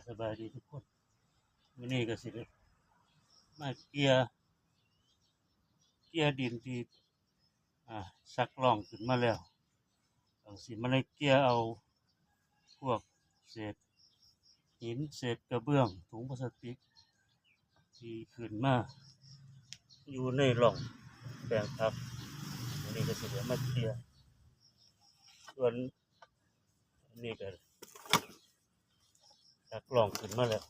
ສະບາຍດີທຸກຄົນ. ມື້ນີ້ກໍຊິໄດ້ມາເກ່ຍ ເກ່ຍດິນທີ່ ອ່າ ຊັກລ່ອງຂຶ້ນມາແລ້ວ. ເຮົາຊິມາໄລ່ເກ່ຍເອົາພວກເສດຫີນ ເສດກະເບື້ອງ ຖົງພລາສຕິກ ທີ່ຂຶ້ນມາຢູ່ໃນຮ່ອງແປງຜັກ. ອັນນີ້ກໍຊິໄດ້ມາເກ່ຍ ສ່ວນອັນນີ້ກໍຊັກລ່ອງຂຶ້ນມາແລ້ວ.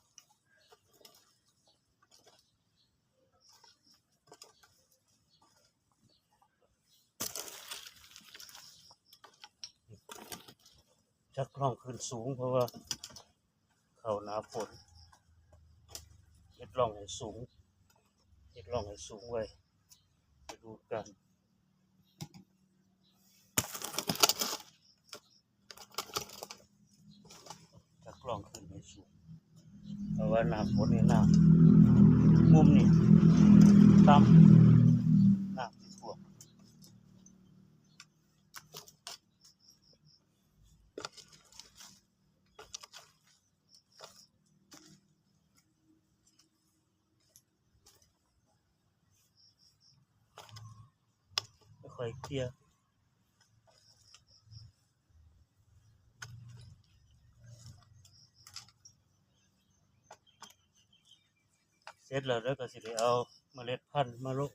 ຈັກລ່ອງຂຶ້ນສູງ ເພາະວ່າເຂົ້າໜ້າຝົນ ເຮັດລ່ອງໃຫ້ສູງ ເຮັດລ່ອງໃຫ້ສູງໄວ້ ໄປດູກັນ. ຈັກລ່ອງຂຶ້ນໃຫ້ສູງ ເພາະວ່າໜ້າຝົນນີ້ນ້ຳ ມຸມນີ້ຕ່ຳ ນ້ຳຊິຖ້ວມ. ຄ່ອຍເກ່ຍ ເສັດແລ້ວ ແລ້ວກໍຊິໄດ້ເອົາເມລັດພັນມາລົງ